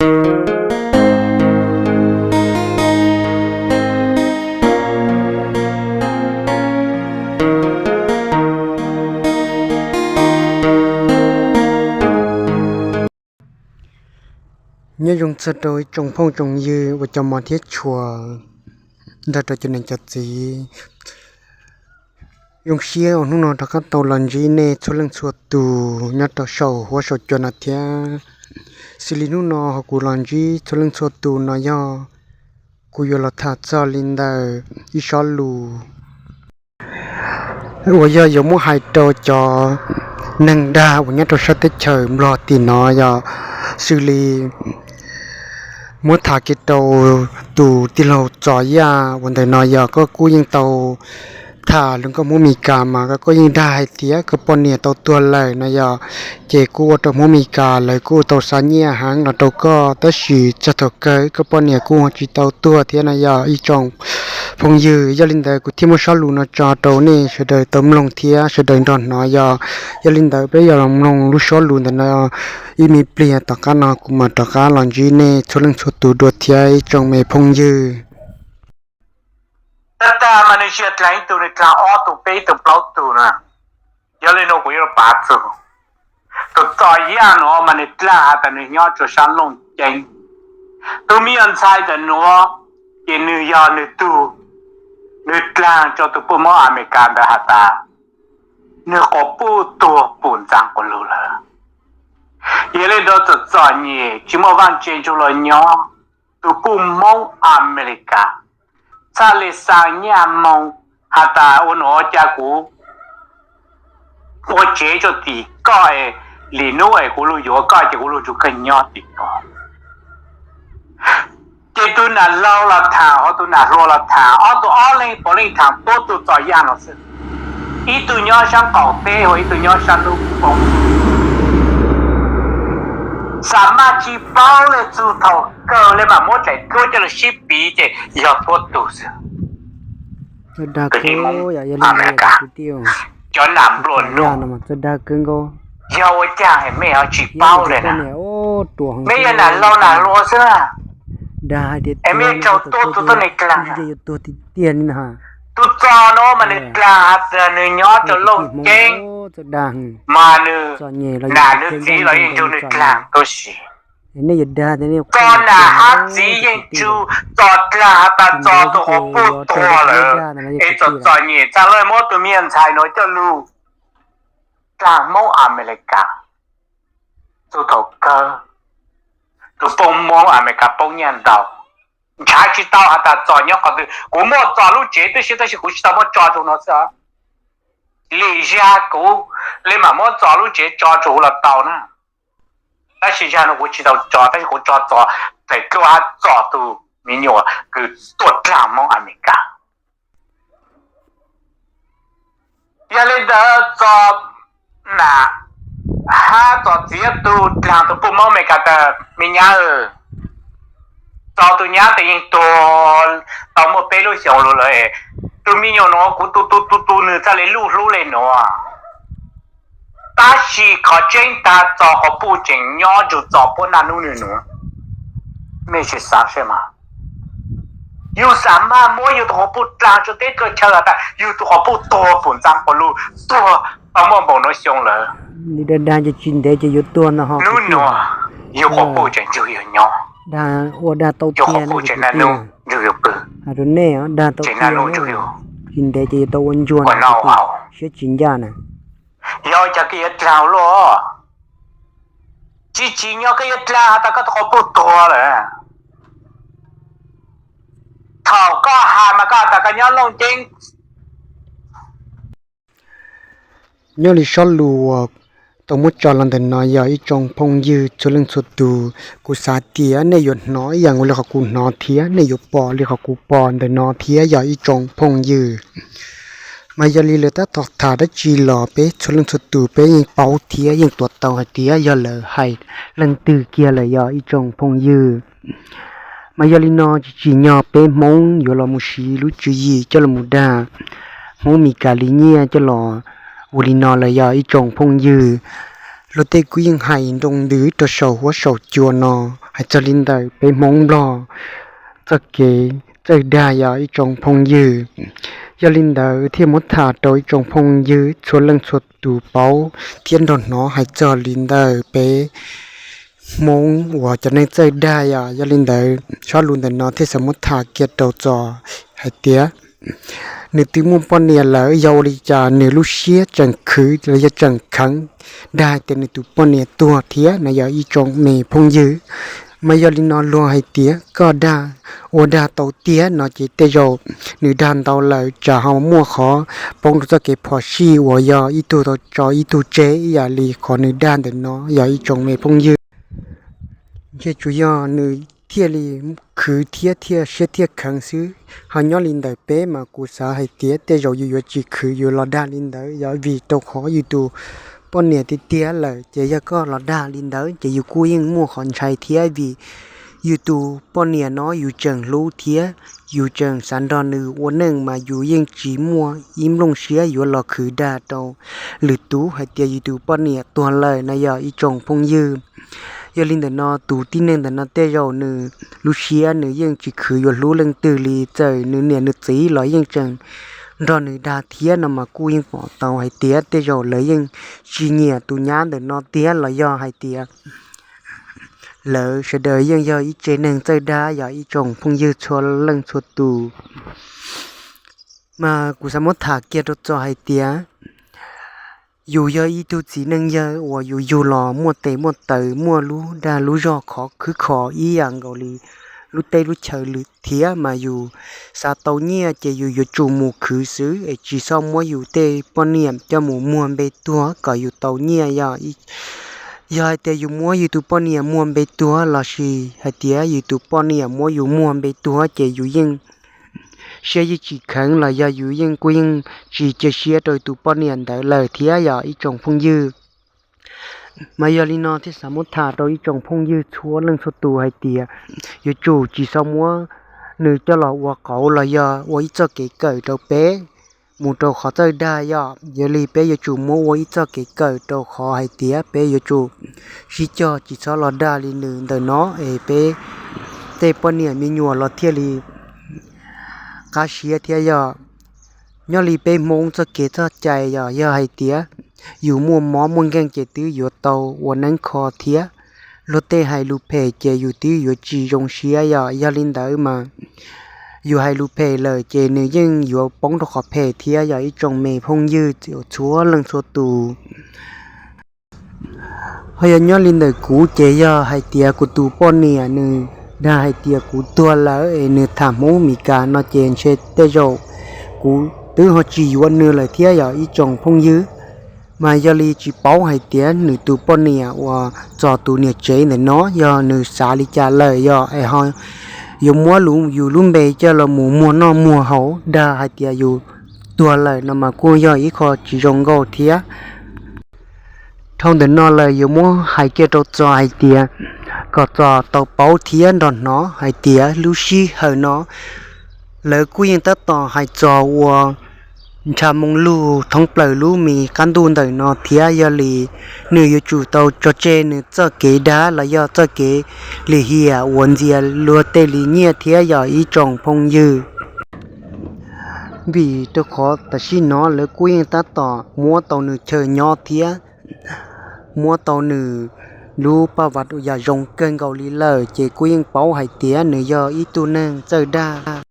Nyob zoo txog rau ib tsoom phooj tsoom ywg uas cov mos thiab tshua nrog rau cov niam cov txiv. Zoo siab uas hnub no rov qab tau los ntsib nej txhua leej txhua tus nyob rau saum huab saum cua no thiab. Xws li hnub no ho kuv los ntsib txhua leej txhua tus no yog kuv yuav los tham txog li ntawm ib sob lus uas yog yuav muab hais rau cov neeg dag uas nyob rau sab teb chaws Nplog tim no yog xws li muab tham kiag rau tus tij laug Txos Yaj uas ntawm no yog koj kuj yeej tau tham lus koj Hmoob Mes Kas mas koj kuj yeej dag hais tias koj poj niam tau tuag lawm no yog, ces kuj ua rau Hmoob Mes Kas lawv kuj tau xa nyiaj heev los rau koj tab sis txog thaum kawg koj poj niam kuj tsis tau tuag thiab no yog ib tsoom phooj ywg. Yog li ntawd kuv thiaj muab sob lus no tso rau nej sawv daws tau mloog thiab sawv daws nrog hnov yog. Yog li ntawd peb yog los mloog lub sob lus ntawm no ib me pliag tom qab no kuv mam rov qab los ntsib nej txhua leej txhua tus dua thiab ib tsoom me phooj ywg. Tab tag mas nws tsis yog dlaag ib tug, nws dlaag ob tug peb tug plaub tug na. Yog li no kuv yuav pav txug tus Txos Yaj no mas nws dlaag has tas nws nyob rua sab Looj Ceeb. Tus me nyuam ntxhais ntawm nuav ces nws yog nws tug, nws dlaag rua tus puj Moob Amelikas ntawd has tas nws quas puj tuag pum ntxaa quas lug lawm. Yog li ntawd txom txom nyem tsis muaj vaaj tse nrug luas nyob, tus puj Moob Amelikas txhaj le xa nyaj moo has tas ua nuav ua ca kuv ua tsev rua tim koj es lwm nub es kuv lug yuav koj ces kuv lug nrug koj nyob tim ko. Ces tus nam laug los thaam, ho tus nam hluas los thaam, ob tug ob leeg puav leej thaam tuab tug Txos Yaj no xwb. Ib tug nyob saab qaum teb, ho ib tug nyob saab ntuj poob. Xam maj tsis paub le, txug thaum kawg le mam muab daim duab coj lug sib piv ces yog tuab tug xwb. Cov nam nplua nuj, yog ua caag mej ho tsis paub le na? Mej yog nam laug nam hluas xwb na, es mej raug tuab tug tuab neeg dlaag. Tus Txos no mas nws dlaag has tas nws nyob rua Looj Ceeb, mas nws nam nws txiv los yeej nrug nws dlaag tuab si. Txos nam hab txiv yeej nrug Txos dlaag has tas Txos tus quas puj tuag lawm, es txom txom nyem txhaj le muab tus me nyuam ntxhais nuav coj lug dlaag Moob Amelikas. Txug thaum kawg tus puj Moob Amelikas poob nyaj ntau, nrhav tsis tau has tas Txos nyob qhov twg. Kuv muaj Txos lub tsev tub si tab sis kuv tsis tau muab tso rua no xwb. Lim zag kuv le mam muab Txos lub tsev tso rua huv los tau na. Tab sis zag nuav kuv tsis tau tso, tab sis kuv tso Txos daim duab hab Txos tug me nyuam kws tuaj dlaag Moob Amelikas. Yog li ntawd Txos nam hab Txos txiv ob tug dlaag tus puj Moob Amelikas tas me nyab, Txos tus nyab tes yeej tuag tau muaj peb lub xyoos lug lawm. Tus me nyuam nuav kuv tu tu tu tu nws txhaj le luj hlub le nuav. Tab sis qhov tseeb tag Txos quas puj tseem nyob nrug Txos puab naj nub nwg nuav. Mej sim xaav seb mas, yug xam maj muab yug tug quas puj dlaag rua teb rua chaw has tas yug tug quas puj tuag pum ntxaa quas lug, tuag tau muaj npaum nuav xyoo lawm. Nub nuav yug quas puj tseem nrug yug nyob, yug quas puj tseem naj nub nrug yug pw, tseem naj nub nrug yug ua noj ua haus. Siab tsis ncaj na. Yog ua cas koj yuav dlaag luaj? Tsis tsim nyog koj yuav dlaag has tas koj tug quas puj tuag lawm. Thaum koj has mas koj has tas koj nyob Looj Ceeb. Nyob li sob lus uas tau muab tso los ntawm no yog ib tsoom phooj ywg txhua leej txhua tus, kuv xav tias nej yuav hnov ib yam nkaus li qhov kuv hnov thiab nej yuav pom li qhov kuv pom ntawm no thiab yog ib tsoom phooj ywg. Mas yog li lawv tab tom tham dab tsi los peb txhua leej txhua tus peb yeej paub thiab yeej tuav tau hais tias yog lawv hais leej twg kiag lawm yog ib tsoom phooj ywg. Mas yog li no tsis tsim nyog peb Hmoob yuav los mus siv lub tswv yim coj los mus dag Hmoob Mes Kas li nyiaj coj los ua li no lawm yog ib tsoom phooj ywg. luag tej kuj yeej hais nroo ntws rau saum huab saum cua no. Hais txog li ntawm peb Hmoob Nplog txoj kev txawj dag yog ib tsoom phooj ywg. Yog li ntawd thiaj muab tham rau ib tsoom phooj ywg txhua leej txhua tus paub thiab nrog hnov hais txog li ntawm peb Hmoob uas cov neeg txawj dag yom. Yog li ntawd zaj lus ntawm no thiaj xav muab tham kiag rau txog hais tias nws twb muaj poj niam lawm, yog ua li cas nws lub siab tseem khwv los yog tseem kheev dag hais tias nws tus poj niam tuag thiab no yog ib tsoom me phooj ywg. Mas yog li no luag hais tias koj dag, ua dag tau tiag no ces tej zaum nws dag ntau lawm tsam ho muaj qhov poob rau txoj kev phom sij uas yog ib tug tau tso ib tug tseg ib yam li qhov nws dag ntawm no yog ib tsoom me phooj ywg. Ntshe tsuas yog nws thiaj li khwv thiab thiaj siab thiaj kheev xwb. Ho nyob li ntawm peb mas kuv xav hais tias tej zaum yus yuav tsis khwv yus los dag li ntawd yog vim rau qhov yus tus poj niam tiag tiag lawm ces yog koj los dag li ntawd ces yus kuj yeej muaj qhov ntshai thiab vim yus tus poj niam no yus tseem hlub thiab yus tseem xav nrog nws ua neej mas yus yeej tsis muaj ib nplooj siab yuav los khwv dag rau lwm tus hais tias yus tus poj niam tuag lawm no yog ib tsoom phooj ywg. Yog li ntawm no tus tib neeg ntawm no tej zaum nws lub siab nws yeej tsis khwv yuav hlub leej twg li, txawm nws niam nws txiv los yeej tseem nrog nws dag thiab no mas kuj yeej pom tau hais tias tej zaum lawv yeej tsis nyiam tus nyab ntawm no tiag los yog hais tias lawv sawv daws yeej yog ib tsev neeg txawj dag yog ib tsoom phooj ywg txhua leej txhua tus. Mas kuv xav muab tham kiag rau txog hais tias yus yog ib tug txiv neej yawg uas yus yug los muaj tes muaj taw muaj lub dag lub zog khov khwb kho ib yam nkaus li lub teb lub chaw lwm thiab mas yus xav tau nyiaj ces yus yuav tsum mus khwv xwb es tsis txhob muab yus tej poj niam coj mus muag npe tuag kom yus tau nyiaj yog. Yog hais tias yus muab yus tus poj niam muag npe tuag lossis hais tias yus tus poj niam muab yus muag npe tuag ces yus yeej siab yeej tsis kheev los yog yus yeej kuj yeej tsis cia siab rau tus poj niam ntawd lawm thiab yog ib tsoom phooj ywg. Mas yog li no thiaj xav muab tham rau ib tsoom phooj ywg txhua leej txhua tus hais tias yuav tsum tsis txhob muab nws coj los ua qauv los yog ua ib txoj kev kawm rau peb mus rau qhov txawj dag yom. Yog li peb yuav tsum muab ua ib txoj kev kawm rau qhov hais tias peb yuav tsum sib cog tsis txhob los dag li nws ntawm no es peb tej poj niam me nyuam los thiaj li qab siab thiab yog. Nyob li peb Hmoob txoj kev txoj cai yog, yog hais tias yus muaj mob muaj nkeeg ces twb yuav tau ua neeb kho thiab. Luag tej hais lus phem ces yus twb yuav tsis zoo siab yog. Yog li ntawd mas yus hais lus phem lawm ces nws yeej yuav poob rau qhov phem thiab yog ib tsoom me phooj ywg txhua leej txhua tus. Ho yog nyob li ntawm kuv ces yog hais tias kuv tus poj niam nws dag hais tias kuv tuag lawm es nws tham Hmoob Mes Kas no ces ntshe tej zaum kuv twb ho tsis yuav nws lawm thiab yog ib tsoom phooj ywg. Mas yog li tsis paub hais tias nws tus poj niam uas txog tus niam tsev ntawm no yog nws xav li cas lawm yog es ho yuav muab yus lub npe coj los mus muag noj muag haus dag hais tias yus tuag lawm no mas kuj yog ib qho tsis zoo nkauj thiab. Dhau ntawm no lawm yuav muab hais kiag rau txog hais tias kom txog tau paub thiab nrog hnov hais tias lub sij hawm no lawv kuj yeej tab tom hais txog ua ntsha moo lug thoob plaws lub me qab ntuj ntawm no thiab. Yog li nws yuav tsum tau tso tseg nws txoj kev dag los yog txoj kev lim hiam uas ntxias luag tej li nyiaj thiab yog ib tsoom phooj ywg. Vim rau qhov tam sim no lawv kuj yeej tab tom muab tau nws chaw nyob thiab muab tau nws lub paj vav yam zoo kawg nkaus li lawm ces kuj yeej paub hais tias nws yog ib tug neeg txawj dag.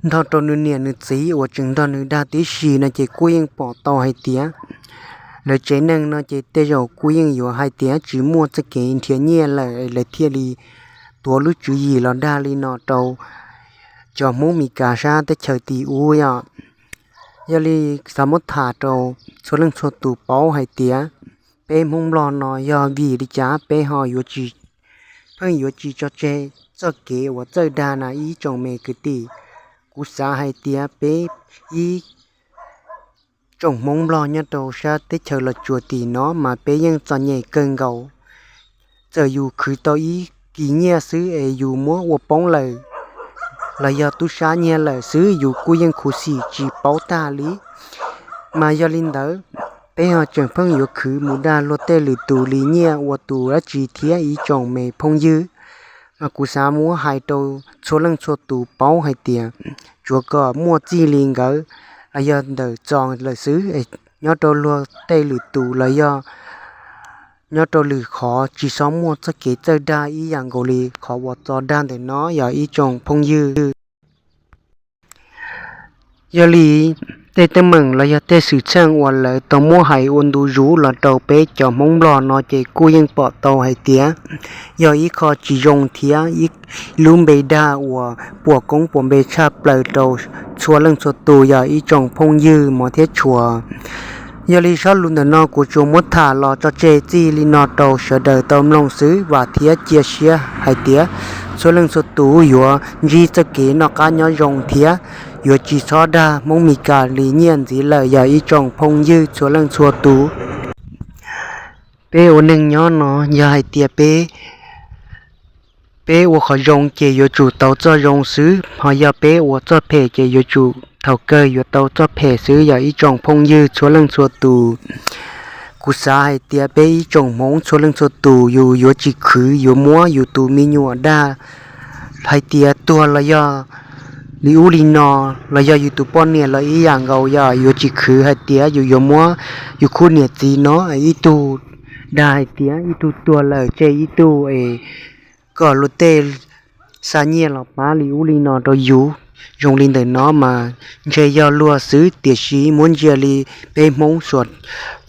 Nrog rau nws niam nws txiv uas tseem nrog nws dag tib si no ces kuj yeej pom tau hais tias lawv tsev neeg no ces tej zaum kuj yeej yuav hais tias tsis muaj txoj kev nrhiav nyiaj lawm lawv thiaj li tuav lub tswv yim los dag li no rau cov Hmoob Mes Kas sab teb chaws tim ub yom. Yog li xav muab tham rau txhua leej txhua tus paub hais tias peb Hmoob Nplog no yog vim li cas peb ho yuav tsis, pheej yuav tsis tso tseg txoj kev uas txawj dag na ib tsoom me kwv tij. Kuv xav hais tias peb ib tsoom Hmoob Nplog nyob rau sab teb chaws Los Tsuas tim no mas peb yeej txom nyem kawg nkaus. Txawm yus khwv tau ib kis nyiaj xwb es yus muab ua poob lawm los yog tub sab nyiag lawm xwb yus kuj yeej khuv xim tsis paub tag li. Mas yog li ntawd peb ho tseem pheej yuav khwv mus dag luag tej lwm tus li nyiaj ua tus dab tsi thiab ib tsoom me phooj ywg. Mas kuv xav muab hais rau txhua leej txhua tus paub hais tias tsuav kom muaj txij li nkawd los yog ntawm Txos lawm xwb, nyob rau luag tej lwm tus los yog nyob rau lwm qhov tsis txhob muaj txoj kev txawj dag ib yam nkaus li qhov uas Txos dag ntawm no yog ib tsoom phooj ywg. Yog li tej teeb meem los yog tej xwm txheej uas lawv tau muab hais ua ntu zus los rau peb cov Hmoob Nplog no ces kuj yeej pom tau hais tias yog ib qho tsis zoo thiab ib lub npe dag uas puas koob puas npe tshaj plaws rau txhua leej txhua tus yog ib tsoom phooj ywg mov thiab tshua. Yog li zaj lus ntawm no kuv tsuas muab tham los tso tseg txij li no rau sawv daws tau mloog xwb, vam thiab cia siab hais tias txhua leej txhua tus yuav ntsib txoj kev noj qab nyob zoo thiab yuav tsis txhob dag Hmoob Mes Kas li nyiaj ntxiv lawm yog ib tsoom phooj ywg txhua leej txhua tus. Peb ua neeg nyob no yog hais tias peb peb ua qhov zoo ces yuav tsum tau txoj zoo xwb, ho yog peb ua txoj phem ces yuav tsum thaum kawg yuav tau txoj phem xwb yog ib tsoom phooj ywg txhua leej txhua tus. Kuv xav hais tias peb ib tsoom Hmoob txhua leej txhua tus yus yuav tsis khwv yuav muab yus tus me nyuam dag hais tias tuag los yog li ub li no, los yog yus tus poj niam los ib yam nkaus, yog yuav tsis khwv hais tias yus yuav muab yus khub niam txiv no ib tug dag hais tias ib tug tuag lawm tseg ib tug es kom luag tej xa nyiaj los pab li ub li no rau yus. Zoo li ntawm no mas ntshe yog luag xwb, tiam sis muab ntsia li peb Hmoob suav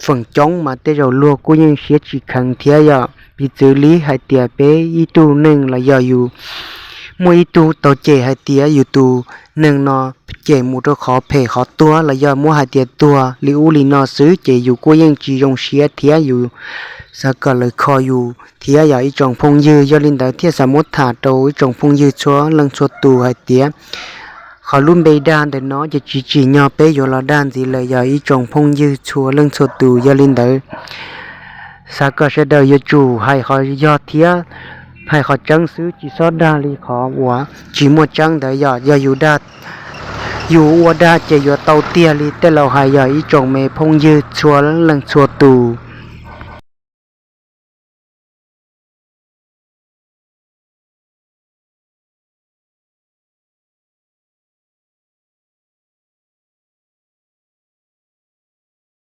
feem coob mas tej zaum luag kuj yeej siab tsis kheev thiab yog piv txwv li hais tias peb ib tug neeg los yog yus muaj ib tug tau cem hais tias yus tus neeg no cem mus rau qhov phem qhov tuag los yog muab hais tias tuag li ub li no xwb ces yus kuj yeej tsis zoo siab thiab yus xav kom lawv kho yus thiab yog ib tsoom phooj ywg. Yog li ntawd thiaj xav muab tham rau ib tsoom phooj ywg txhua leej txhua tus hais tias qhov lub npe dag ntawm no ces tsis tsim nyog peb yuav los dag ntxiv lawm yog ib tsoom phooj ywg txhua leej txhua tus. Yog li ntawd xav kom sawv daws yuav tsum hais qhov yog thiab hais qhov tseeb xwb, tsis txhob dag li qhov uas tsis muaj tseeb ntawd. Yog, yog yus dag, yus ua dag ces yuav tau tiag li tej laus hais yog ib tsoom me phooj ywg txhua leej txhua tus.